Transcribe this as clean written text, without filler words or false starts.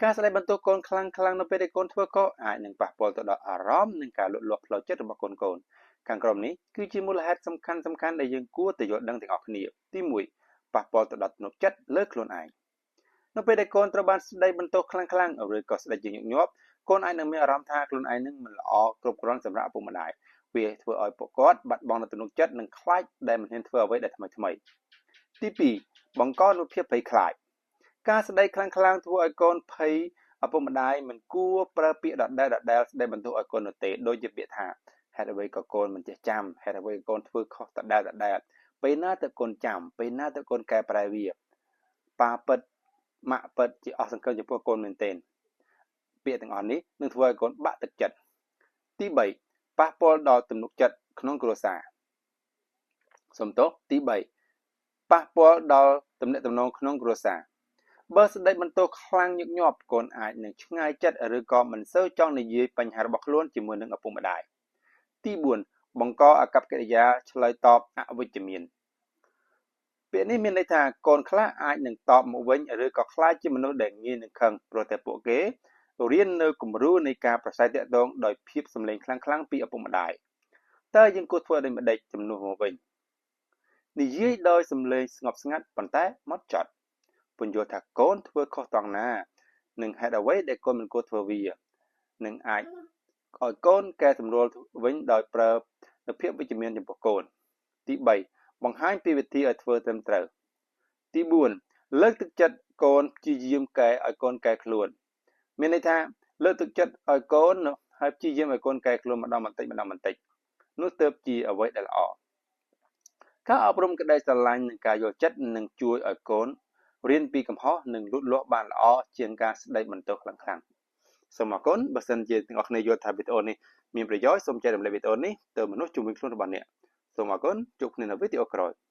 ការស្ដីបន្ទោសកូនខ្លាំងៗនៅពេលដែលកូនធ្វើខុសអាចនឹងប៉ះពាល់ទៅដល់អារម្មណ៍និងការលូតលាស់ផ្លូវចិត្តរបស់កូនៗខាងក្រោមនេះគឺជាមូលហេតុសំខាន់ៗដែលយើងគួរតែយល់ដឹងទាំងអស់គ្នាទី1ប៉ះពាល់ទៅដល់ទំនុកចិត្តលើខ្លួនឯងនៅពេលដែលកូនត្រូវបានស្ដីបន្ទោសខ្លាំងៗឬក៏ស្ដីជាញឹកញាប់កូនអាចនឹងមានអារម្មណ៍ថាខ្លួនឯងនឹងមិនល្អគ្រប់គ្រាន់សម្រាប់ឪពុកម្ដាយវាធ្វើឲ្យពួកគាត់បាត់បង់នូវទំនុកចិត្តនិងខ្លាចដែលមិនហ៊ានធ្វើអ្វីដែលថ្មីៗទី2បង្កនូវភាពភ័យខ្លាចការស្ដីខ្លាំងៗធ្វើឲ្យកូនភ័យឪពុកម្ដាយមិនគួរប្រើពាក្យដដែលៗស្ដីបន្ទោសឲ្យកូននោះទេដូចជាពាក្យថាហេតុអ្វីក៏កូនមិនចេះចាំហេតុអ្វីក៏កូនធ្វើខុសដដែលៗពេលណាទៅកូនចាំពេលណាទៅកូនកែប្រែវាប៉ាពិតម៉ាក់ពិតជាអស់សង្ឃឹមចំពោះកូនមែនទែនពាក្យទាំងអស់នេះនឹងធ្វើឲ្យកូនបាក់ទឹកចិត្តទី3ប៉ះពាល់ដល់ទំនុកចិត្តក្នុងគ្រួសារសំទោសទី3ប៉ះពាល់ដល់ទំនាក់ទំនងក្នុងគ្រួសារបើស្ដីបន្ទោសខ្លាំងញឹកញាប់កូនអាចនឹងឆ្ងាយចិត្តឬក៏មិនសូវចង់និយាយបញ្ហារបស់ខ្លួនជាមួយនឹងឪពុកម្ដាយទី4បង្កអាកប្បកិរិយាឆ្លើយតបអវិជ្ជមានពាក្យនេះមានន័យថាកូនខ្លះអាចនឹងតបមកវិញឬក៏ខ្លាចជាមនុស្សដែលងាយនឹងខឹងព្រោះតែពួកគេរៀននៅគំរូនៃការប្រស័យទាក់ទងដោយភាពសម្លេងខ្លាំងៗពីឪពុកម្ដាយតើយើងគួរធ្វើដូចម្ដេចជំនួសមកវិញនិយាយដោយសម្លេងស្ងប់ស្ងាត់ប៉ុន្តែម៉ត់ចត់ពន្យល់ថាកូនធ្វើខុសត្រង់ណានិងហេតុអ្វីដែលកូនមិនគួរធ្វើវានិងអាចឲ្យកូនកែសម្រួលវិញដោយប្រើនូវភាពវិជ្ជមានចំពោះកូនទី3បង្ហាញពីវិធីឲ្យធ្វើត្រឹមត្រូវទី4លើកទឹកចិត្តកូនព្យាយាមកែឲ្យកូនកែខ្លួនមានន័យថាលើកទឹកចិត្តឲ្យកូនហើយព្យាយាមឲ្យកូនកែខ្លួនម្ដងបន្តិចម្ដងបន្តិចនោះទើបជាអ្វីដែលល្អការអប់រំក្តីស្រឡាញ់និងការយល់ចិត្តនឹងជួយឲ្យកូនរៀនពីកំហុសនិងលូតលាស់បានល្អជាងការស្ដីបន្ទោសខ្លាំងៗសូមអរគុណបើសិនជាទាំងអស់គ្នាយល់ថាវីដេអូនេះមានប្រយោជន៍សូមចែករំលែកវីដេអូនេះទៅមនុស្សជុំវិញខ្លួនរបស់អ្នកសូមអរគុណជួបគ្នានៅវីដេអូក្រោយ។